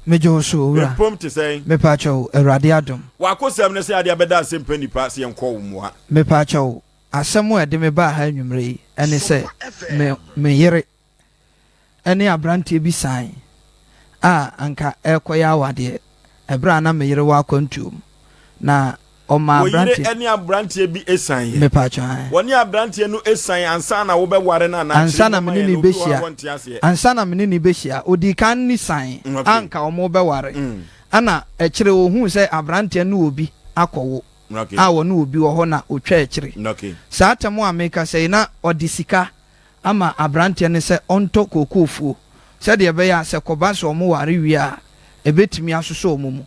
Megye wo so, owura. Mpom te sɛn? Mepaakyɛw, Awurade adom. W'akosɛm ne sɛ adeɛ abɛda ase mpɛ nnipa sɛ yɛnkɔ wo mmoa. Mepaakyɛw, asɛm a ɛde me baa ha anwummere yi ne sɛ me me yere ne aberanteɛ bi san a anka ɛrekɔyɛ awadeɛ ɛberɛ a na me yere wɔ akwantuo mu na ɔmaa Wo yere aberanteɛ. ne aberanteɛ bi san yɛ? Mepaakyɛw, ae. Wɔne aberanteɛ no san ansa na wobɛware no anaa? Ansa Kyerɛ na mu me ma ne yɛn no na obi wɔ hɔ a bɛhyia, wɔnte aseɛ. ansa na me ne no bɛhyia, ɔdii kan ne san a anka wɔrebɛware, ɛna akyire ɔhuu sɛ aberanteɛ no ne obi akɔwo a wɔne obi wɔ hɔ na ɔtwaa akyire. Saa atɛm a merekasa yi na ɔde sika ama aberanteɛ no sɛ ɔntɔ kookoofuo sɛdeɛ ɛbɛyɛ a sɛ kɔba sɛ wɔware wie a ɛbɛtumi asosɔ wɔn mu.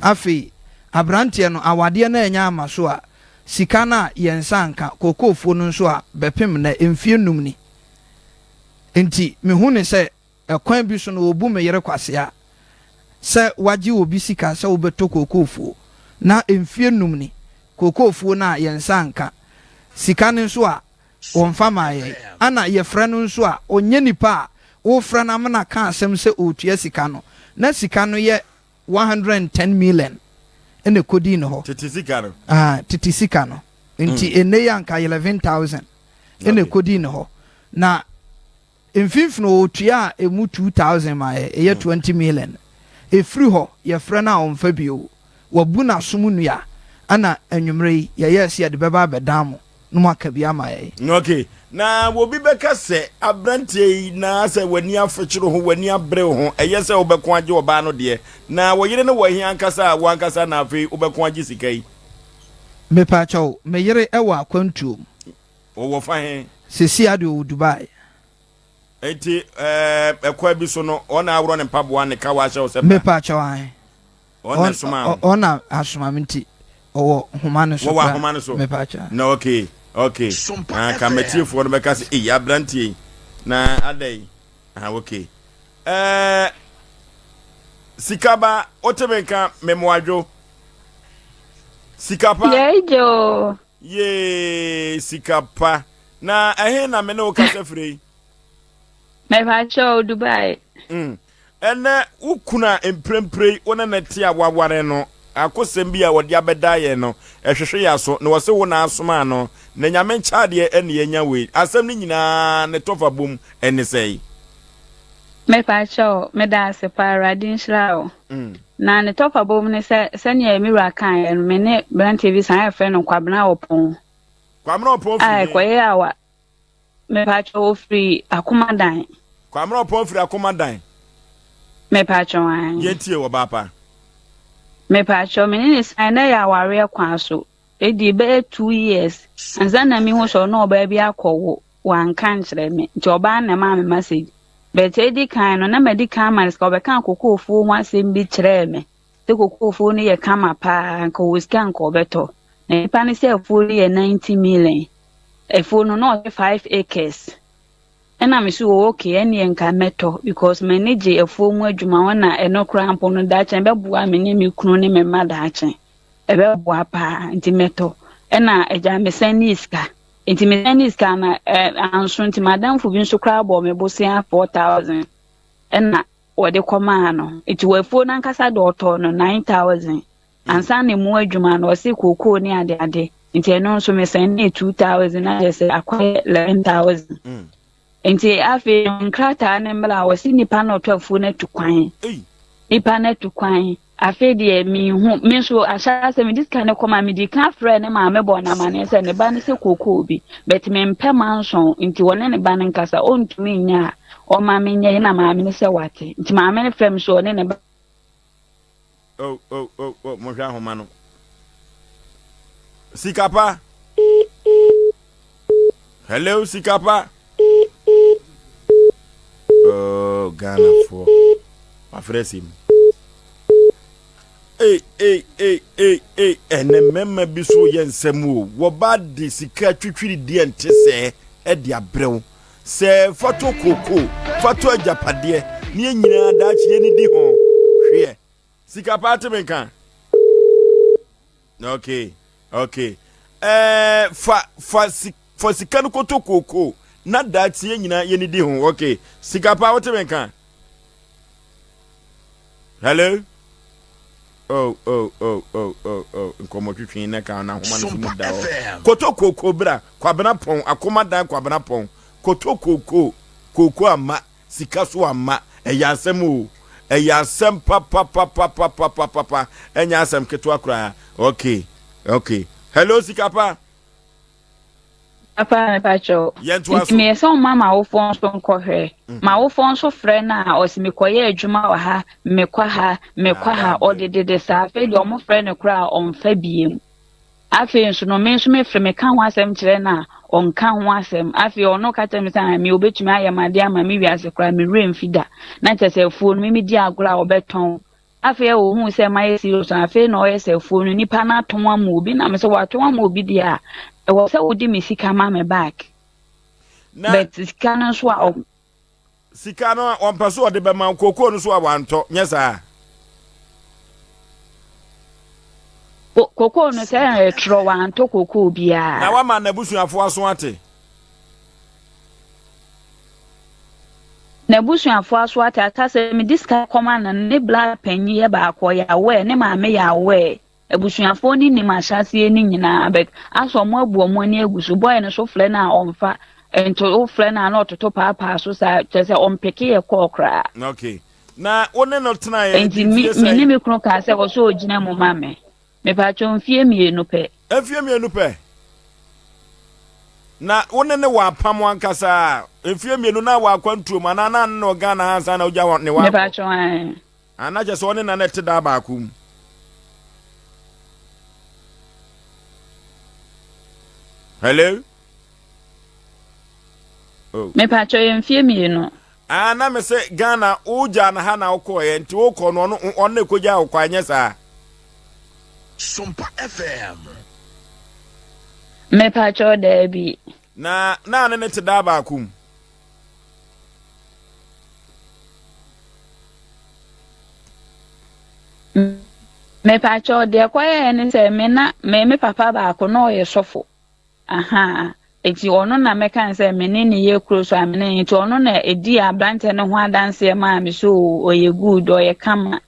Afei, aberanteɛ no, awadeɛ no annya amma so a, sika no a yɛn nsa anka, kookoofuo no nso a, bɛpem nnɛ, mfeɛ nnum ni. Enti, mehu no sɛ, ɛkwan bi so no, wɔbu me yere kwasea sɛ wagye obi sika sɛ wobɛtɔ kookoofuo, na mfeɛ nnum ni, kookoofuo no a yɛn nsa anka, sika no nso a, wɔmfa maa yɛn. Ɛna yɛfrɛ no nso a, ɔnyɛ nipa a wofrɛ no amena ka asɛm sɛ ɔretua sika no, na sika no yɛ 110 million ɛna ɛkɔdii ne hɔ. Tete sika no. Ah, tete sika no. Nti mm. ɛnɛ yi anka 11,000 ɛna ɛkɔdii ne hɔ. Na mfimfini ɔtua a ɛmu 2,000 ma yɛ, ɛyɛ 20 million. Ɛfiri hɔ yɛfrɛ no a ɔmfa bio. Wabu n'asom nnua ɛna anwummerɛ yi yɛyɛɛ sɛ yɛde bɛba abɛdan mo na moaka bi ama yɛn. Ok, na obi bɛka sɛ, Aberanteɛ yi, na sɛ w'ani afekyere ho, w'ani abere wo ho, ɛyɛ sɛ wobɛko agye ɔbaa no deɛ, na wo yere no wɔ he ankasa a wo ankasa na afei wobɛko agye sika yi? Mepaakyɛw, me yere wɔ akwantuo mu. Ɔwɔ fa he? Seesei ara deɛ ɔwɔ Dubai. Enti ɛɛ, ɛkwan bi so no, ɔno na aworɔ ne mpaboa ne kawa ahyɛ wo sɛ bra? Mepaakyɛw, ae. Ɔno na ɛsomaa wo? Ɔno na asoma me nti ɔwɔ nhoma no so Wɔwɔ ahoma no so? Mepaakyɛw. Na okay, okay. Ah, ka matiefoɔ no bɛka sɛ, ei, aberanteɛ yi, na adɛn? Ah, okay. Ɛɛ, Sikaba, wote me nka, memoadwo. Sikapa. Yɛi gye Yee, Sikapa. Na ɛhe na me ne wo kasa firi yi? Mepakyɛw, Dubai. Ɛnnɛ, wo kunu a mprempren wo ne no te a woaware no, akosɛm bi a ɔde abɛda yɛn no, ɛhwehwe yɛn aso, na ɔse wo na asomaa no, na Nyame nkyɛadeɛ na yɛanya wei. Asɛm no nyinaa ne tɔfa bom ne sɛn? Mepakyɛw, meda ase paa, Awurade nhyira wo. Na ne tɔfa bom ne sɛ, sɛnea me wura kaeɛ no, me ne beranteɛ bi san a yɛfrɛ no Kwabena Ɔpɔn. Kwabena Ɔpɔn firi he? A ɛkɔyɛɛ awa, Mepakyɛw ofiri Akomadan. Kwamena Ɔpɔn firi Akomadan. Mepakyɛw ae. Yɛn tie ɔbaa pa. Mepakyɛw me ne ne san na ɛyɛ awareɛ kwan so. Edi bɛyɛ 2 years ansa na mi hu sɛ ɔne ɔbaa bi akɔwo, wanka nkyerɛ me, nti ɔbaa no na ɛmaa me message. But edi kan no na madi kan ama no sika, ɔbɛkaa kokofuo ho asɛm bi kyerɛɛ me sɛ kokofuo no yɛ kama paa, nka ɔwɔ sika nka ɔbɛtɔ. Na nipa no sɛ afuo no yɛ 90 million. Afuo no na ɔyɛ 5 acres, ɛna me so oh okay, ɛneɛ nka mɛtɔ because m'ani gye afuo mu adwuma ho, na ɛno koraa mpo no daakye ɛbɛboa me ne me kunu ne me mma daakye, ɛbɛboa paa nti mɛtɔ. Ɛna agya mesan ne sika, nti mesan ne sika na ɛ anso, nti madamfo bi nso koraa bɔɔ me bosea 4,000 ɛna wɔde kɔmaa no. Nti wɔ afuo no ankasa de ɔtɔɔ no 9,000 ansa na emu adwuma no ɔse kookoo ne ade ade, nti ɛno nso mesɛndee 2,000 na kyerɛ sɛ akɔyɛ 11,000. Nti afei nkrataa no mmra a ɔse nipa na ɔtɔ afuo no atu kwan, nipa no atu kwan. Afei deɛ menhu me nso ahyɛ sɛ mede sika no kɔma, mede ka frɛ ne maame bɔ no amanneɛ sɛ ne ba no sɛ kookoo bi, but mempɛ manson nti wɔne ne ba no nkasa, ɔntumi nyɛ a ɔma menyɛ, na maame no sɛ wate. Nti maame no frɛ me so ɔne ne ba Oh, oh, oh, oh, mohwɛ ahoma no. Sikapa. Hello, Sikapa. Oh, Ghana for. Wafrɛ sim. Ei, ei, ei, ei, ei, ɛnɛ mmarima bi so yɛ nsɛm o. Wɔba de sika twitwiri deɛ nte sɛɛ ɛde abrɛ wo. Sɛ fa to kookoo, fa to agyapadeɛ, ne yɛn nyinaa daakye yɛnidi ho. Hweɛ. Sika paa te me nka. Okay, okay. Ɛɛ fa fa si fa sika no kɔtɔ kookoo na daakye yɛn nyinaa yɛnidi ho. Okay. Sika paa wote me nka. Hello? Oh, oh, oh, oh, oh, oh. Nkɔmmɔ twitwi na ka na ahoma no so mu da hɔ. Koto kooko bra, Kwabena pɔn, akoma dan Kwabena pɔn. Koto kooko, kooko amma, sika so amma. Ɛyɛ asɛm o. Ɛyɛ asɛm papapapapapapapa. Ɛnyɛ asɛm ketewa koraa. Okay, okay. Hello, Sikapa. Papa mepakyɛw. Yɛntoa Nti so. meyɛ sɛ ɔma m'awofoɔ nso nkɔhwɛ. Mhm. M'awofoɔ nso frɛ no a ɔse mekɔyɛ adwuma wɔ ha, mekɔ ha, mekɔ ha. Naadaa brɛ. Ɔde dede saa. Afei deɛ ɔmo frɛ no koraa a ɔmfa biem. Afei nso no me nso mefrɛ meka ho asɛm kyerɛ no a ɔnka ho asɛm. Afei ɔno ka kyerɛ me sɛ ah, me obetumi ayɛ m'adeɛ ama me wiase koraa me werɛ mfi da. Na kyerɛ sɛ afuo no me medi agorɔ a ɔbɛtɔn. Afei a ohuu sɛ mayɛ serious no, afei na ɔyɛ sɛ afuo no nipa no atɔn ama obi na me sɛ watɔn ama obi deɛ a ɛwɔ sɛ wode me sika ma me back. Na But sika no nso a ɔ sika no a ɔmpɛ so ɔde bɛma wo, kookoo no so a wantɔ, nyɛ saa? Kokoo no sɛ ɛtrɔ wantɔ kokoo Na biara. wama n'abusuafoɔ aso ate. N'abusuafoɔ aso ate aka sɛ mede sika kɔma no ne bla panyin yɛ baako ɔyɛ aware ne maame yɛ aware abusuafoɔ no nim ahyɛaseɛ no nyinaa but asɛ ɔmo abu ɔmo ani agu so boy no so frɛ no a ɔmfa nto wofrɛ no a na ɔtoto paapaa so saa kyerɛ sɛ ɔmpeke yɛ kɔɔ koraa. Okay. Na wo ne no tenaeɛ Nti mfie me me ne sɛn? me kunu kaa sɛ ɔsɛ ɔgyina mu ma me. Mepatwɔ mfie mmienu pɛ. Mfie mmienu pɛ. Na wo ne no wɔ apam ankasa a, mfie mmienu na wɔ akwantuo mu anaa na ne no wɔ Ghana ha ansa na wogya ne hɔ akɔ? Mepatwɔ ae. Ana kyerɛ sɛ ɔne na na ɛte daa baako mu? Hello? Oh. Mepatwɔ yɛ mfie mmienu. Ah, na me sɛ Ghana wogyaa no ha na wokɔɔeɛ nti wokɔ no ɔno ɔno na ɛkɔgyaa wo kwan nyɛ saa? Sompa FM. Mepatwɔ daabi. Na na ne ne te daa baako mu. Mepatwɔ deɛ kɔyɛɛ ne sɛ me na me me papa baako na ɔyɛ sɔfo. Ahaa, enti ɔno na mɛka no sɛ me ne no yɛ kuro so a me ne nti ɔno na ɛdii aberanteɛ no ho adanseɛ maa me so o ɔyɛ good ɔyɛ kama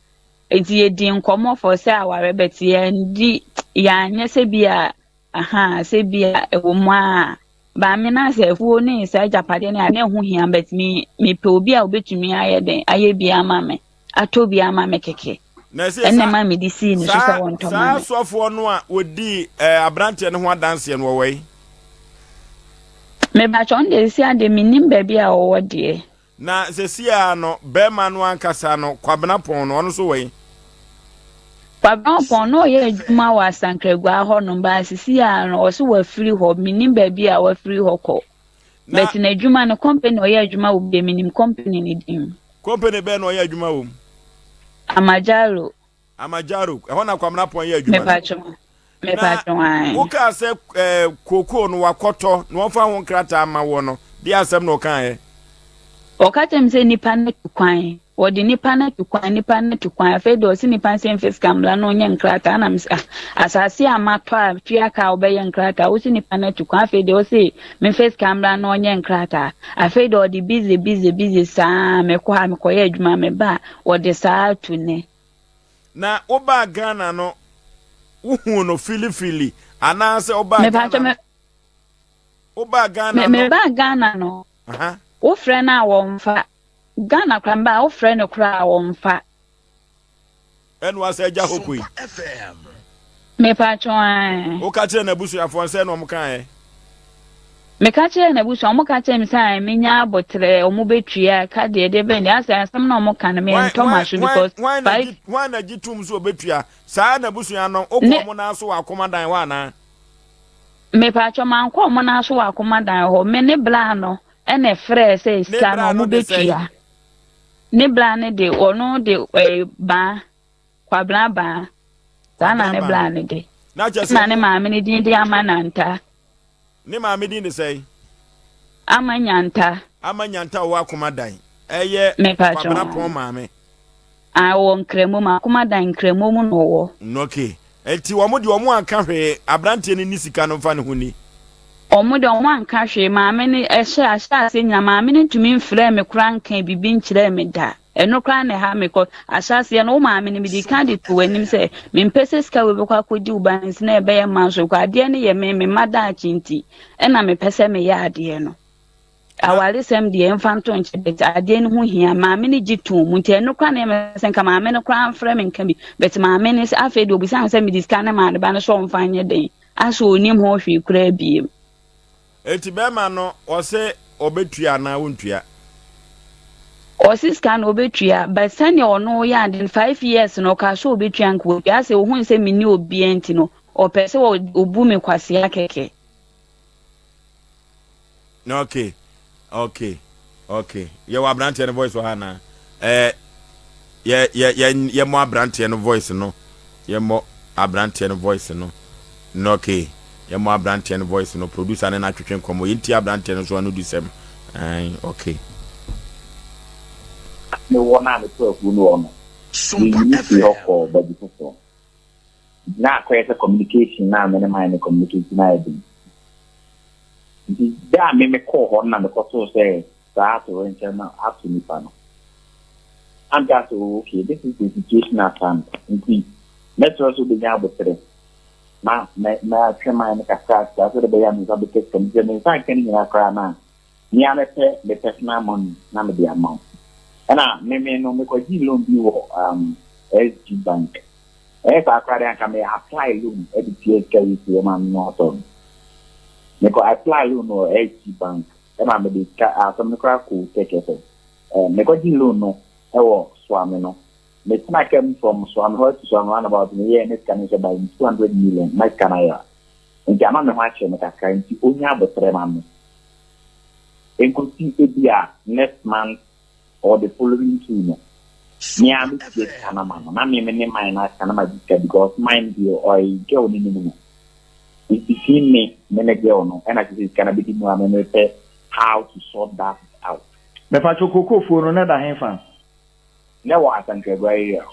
nti yɛdi nkɔmmɔ fɔ sɛ aware but yɛndi yɛanyɛ sɛ bi a ahaa sɛ bi a ɛwɔ mu a baa me na sɛ afuo ne saa agyapadeɛ no a na ɛho hia but me mepɛ obi a obɛtumi ayɛ den ayɛ bi ama me atɔ bi ama me kɛkɛ. Na ɛsɛ Ɛna saa ɛma mede sii ne so sɛ saa wɔntɔ ma saa me. sɔfoɔ no a wɔdii ɛɛ aberanteɛ no ho adanseɛ no wɔwɔ yi. Mebakyɛ ɔno deɛ sisi adeɛ mennim baabi a ɔwɔ deɛ. Na sɛsi ara no bɛrima no ankasa no Kwabena Pɔn no ɔno nso wɔ yi. Kwabena Pɔn na ɔyɛ adwuma wɔ Asankraguaa hɔ nom baa sisi ara no ɔse wafiri hɔ mennim baabi a wafiri hɔ kɔ. Na But n'adwuma no company ɔyɛ adwuma wɔ mu deɛ menim company no din. Company bɛn na ɔyɛ adwuma wɔ mu? Amajaro. Amajaro, ɛhɔ na Kwamina Pɔn yɛ adwuma no. Mepatwo, Na mepatwo ae. wokaa sɛ ɛɛ kookoo no wakɔtɔ na wɔmfa ho nkrataa mma woɔ no, deɛ asɛm na ɔkaeɛ? Ɔka kyerɛ me sɛ nipa no atu kwan, wɔde nipa no atu kwan, nipa no atu kwan. Afei deɛ ɔse nipa no sɛ mfa sika mmra na ɔnyɛ nkrataa na mesɛ ah, asase a matɔ a tua ka a wobɛyɛ nkrataa, wose nipa no atu kwan. Afei deɛ ɔse memfa sika mmra na ɔnyɛ nkrataa. Afei deɛ ɔde busy busy busy saa mekɔ ha mekɔyɛ adwuma meba a wɔde saa tu ne. Na wobaa Ghana no wohuu no filifili anaasɛ wobaa Mepatwɔ Ghana me wobaa me Ghana no mebaa Ghana no aha wofrɛ no a wɔmfa Ghana koraa mebaa wofrɛ no koraa a wɔmfa. Ɛna wasa agya hɔ koi. Mepatwɔ ae. Woka kyerɛ n'abusuafoɔ nsɛ na wɔn kaeɛ? Meka kyerɛɛ n'abusua, wɔn ka kyerɛɛ me sɛ ae menya abotrɛ, wɔn bɛtua ka deɛ deɛ bɛn deɛ asɛ asɛm na wɔn ka no mentɔ m'aso because five. Hwan na gye tom sɛ ɔbɛtua? Saa n'abusua no wokɔ wɔn nan so wɔ akomadan hɔ anaa? Mepatwɔ mankɔ wɔn nan so wɔ akomadan hɔ, me ne bla no ɛna ɛfrɛɛ sɛ sika no wɔn bɛtua. Ne bra no de, ɔno de ɛɛ baa, Kwabena baa. Saa na ne bra no de. Na ne maame no din de Ama Nanta. Ne maame din de sɛn? Ama Nyanta. Ama Nyanta ɔwɔ Akoma Dan. Ɛyɛ Kwabena Pɔn maame. Ah, ɔwɔ Nkramoom, Akoma Dan Nkramoom na ɔwɔ. Okay. Enti wɔn deɛ wɔn anka hwee, abranteɛ no nni sika no mfa ne ho nni. Wɔn deɛ wɔn anka hwee, maame no ɛhyɛ ahyɛ aseɛ nyinaa maame no ntumi mfrɛɛ me koraa nkaa biribi nkyerɛɛ me da. Ɛno koraa na ɛha me kɔ ahyɛaseɛ no wo maame no mede kan de to w'anim sɛ mempɛ sɛ sika wei bɛkɔ akɔdi wo ba nsi na ɛbɛyɛ ma nso kɔ adeɛ no yɛ me me mma daakye nti ɛna mepɛ sɛ meyɛ adeɛ no. Awaresɛm deɛ mfa nto nkyɛ but adeɛ no ho hia maame no gye too mu nti ɛno koraa na ɛmɛ sɛ nka maame no koraa mfrɛ me nka bi but maame no sɛ afei deɛ obisa me sɛ mede sika no maa ne ba no sɛ ɔmfa nyɛ den asɛ ɔnim ho hwee koraa biem. Enti bɛrima no ɔse ɔbɛtua anaa ɔntua? Ɔse sika no ɔbɛtua but sɛnea ɔno yɛ ade no 5 years no ɔkaa sɛ ɔbɛtua nka ɔtua asɛ ohun sɛ menni obiara nti no ɔpɛ sɛ ɔbu me kwasea kɛkɛ. Okay, yɛwɔ aberanteɛ no voice wɔ ha na yɛ yɛ yɛ yɛmmɔ aberanteɛ no voice no, yɛmmɔ aberanteɛ no voice no no. Okay, yɛmmɔ aberanteɛ no voice no. Producer ne n'atwetwe nkɔmmɔ, yɛnti aberanteɛ no so ano di sɛm okay. Mewɔ no a metɔ afuo no wɔ no, meyi firi hɔ kɔɔ baabi foforɔ na akɔyɛ sɛ communication na me ne man no communicate na ayɛ den. Nti da a me mekɔɔ hɔ no na mekɔtoo sɛ saa atorenkyɛm no ato nipa no anka sɛ, oh, okay, this is the situation at hand, nti mɛsrɛ sɛ wobɛnya abotere na mɛatwe man no kakra kakra sɛ de bɛyɛ a me nsa bɛka sika no. Sɛ me nsa nka no nyinaa koraa no a, mea mɛpɛ me personal money na mede ama wo. Ɛna meme no mekɔgyee loan bi wɔ SG Bank. Ɛyɛ saa koraa de anka me apply loan de tua sika yi si ɛma me no atɔ no. Mekɔ apply loan wɔ SG Bank ɛma mede sika asɛm no koraa kɔ Tech FM. Mekɔgye loan no ɛwɔ Suame no, metena kam from Suame hɔ to Suame roundabout, meyɛɛ ne sika no nhyɛ by 200 million na sika no ayɛ a nti ama me ho akyerɛ me kakra. Nti onya abotrɛ ma me nkosi ebi a next month or the following two no, me a metie sika no ma no na me me ne mine no aka na ma gye sika because mine deɛ ɔyɛ girl no nim no. It's between me ne girl no ɛna kyerɛ sɛ sika no bɛdi mu a me mepɛ how to sort that out. Mepatwo, kokofuo no na da he fa? Na wɔ Asankragua area.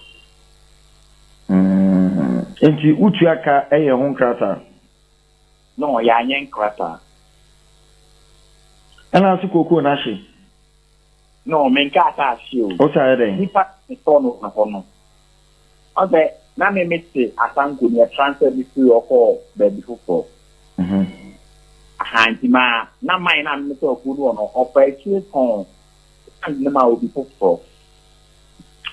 Nti wotua ka ɛyɛ ho nkrataa? No, yɛanyɛ nkrataa. Ɛna ase kokoo no ahye? No, menka asa ahye o. Wo sa yɛ dɛn? Nipa metɔ no wɔ hɔ no, ɔsɛ na me mete Asanko ne transfer bi firi hɔ kɔɔ baabi foforɔ aha. Nti ma na man na metɔ afuo no wɔ no, ɔfa akyire tɔn land no ma obi foforɔ.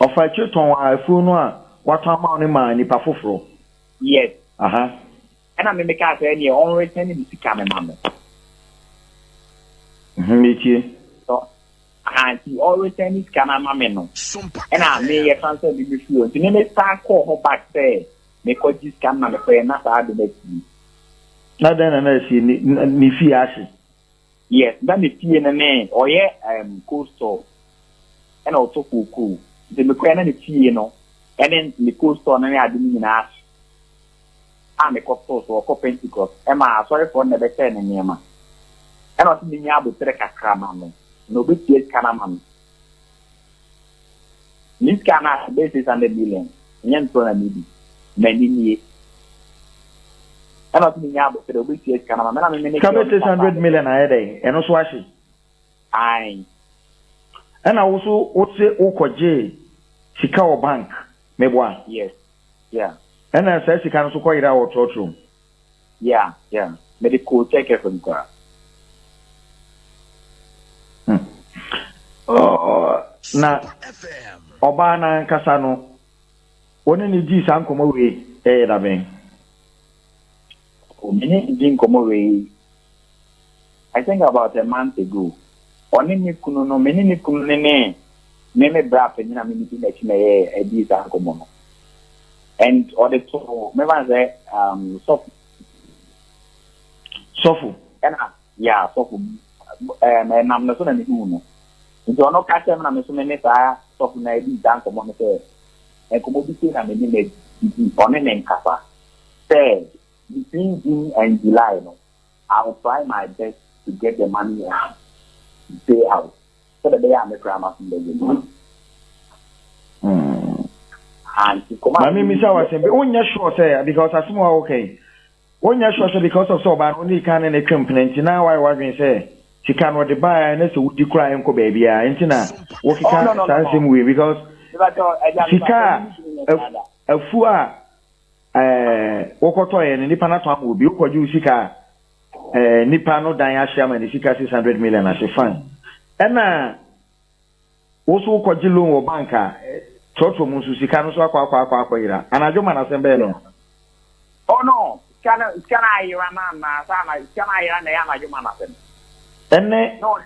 Ɔfa akyire tɔn a afuo no a watɔn ama wo no ma nipa foforɔ? Yes. Ɛna me meka sɛ neɛ ɔnresɛn ne sika no ma me. Metie. So aha, nti ɔresɛn ne sika no ama me no ɛna meyɛ transfer bi mi firi hɔ. Nti me me san kɔɔ hɔ back sɛ mekɔgye sika no na mekɔyɛ na saa de no asie. Na dɛn na asie? Ne fie ahye? Yes, na ne fie no ne ɔyɛ cold store ɛna ɔtɔ kookoo. Nti mekɔɛ na ne fie no ɛne ne cold store no ne ade no nyinaa ahye a mekɔtoo so. Ɔkɔ Pentecost ɛma asɔrefoɔ no na ɛbɛkyɛɛ ne nneɛma ɛna ɔsɛ menya abotere kakra ma no na obɛtua sika no ama me. Ne sika no a ɛbɛyɛ 600 million nyɛ ntorɔ na medi m'ani nie. Ɛna ɔsɛ menya abotere, obɛtua sika no ama me na meme ne sika bɛ 600 million ayɛ dɛn? Ɛno so ahye? Ae. Ɛna wo so wo se wokɔgyee sika wɔ bank, meboa? Yes, yeah. Ɛna saa sika no so kɔyera wɔ trɔtrɔ mu? Yeah, mede kɔɔ Check FM koraa. Na ɔbaa no ankasa no, wo ne ne dii saa nkɔmmɔ wei ɛyɛ da bɛn? Me ne di nkɔmmɔ wei, I think about a month ago. Ɔne ne kunu no, me ne ne kunu ne me bra panyin a me ne di n'akyi na ɛyɛ ɛdi saa nkɔmmɔ no and ɔde to mɛfa sɛ sɔfo. Sɔfo? Ɛna ya sɔfo ɛnam no so na mehu no. Nti ɔno ka kyerɛ me na me so me ne saa sɔfo na ɛdi saa nkɔmmɔ no sɛ nkɔmmɔ bi sei na me ne no adi, nti ɔne ne nkasa sɛ between June and July no, I will try my best to get the money and pay out sɛdeɛ ɛbɛyɛ a me koraa ma so bɛyɛ mu. Nti kɔma Maame, misa wa sɛm bi. Wonyɛ sure sɛ because asɛm a woka yi, wonyɛ sure sɛ because of sɛ ɔbaa no wone kan ne ne twe mpena nti na wayɛ w'adwene sɛ Sika no ɔde baeɛ na sɛ wodi koraa ɛnkɔ baabiara nti na Oh wokeka no no no saa no. nsɛm wei because Mebatɔ ɛgya sika mebatɔ mi ntumi nyɛ a saa da. afuo a ɛɛ wokɔtɔeɛ no nipa no atɔn ama obi wokɔgye wo sika a ɛɛ nipa no dan ahye ama ne sika 600 million ahye fine ɛna wo so wokɔgye loan wɔ bank a trɔtrɔ mu nso sika no so akɔ akɔ akɔ akɔ yera anadwo ma n'asɛm bɛyɛ no. Oh no, sika no sika no ayera na na saa na sika no ayera na ɛyɛ anadwo ma n'asɛm. Ɛnɛ. No,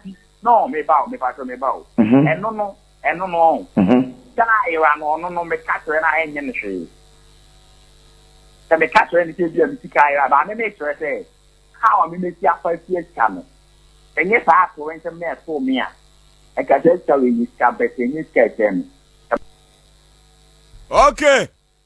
no, meba o, mepa kyɛw meba o. Ɛno no, ɛno no ɔn. Sika no ayera no ɔno no meka kyerɛ no a ɛnyɛ no hwee. Sɛ meka kyerɛ no sɛ ebi a me sika ayera ba me mekyerɛ sɛ how a memesi afa atua sika no. Ɛnyɛ saa atorenkyɛm na ɛtoo me a, ɛka sɛ sika wei nyɛ sika bɛtɛ ɛnyɛ sika ɛkyɛn me. Okay.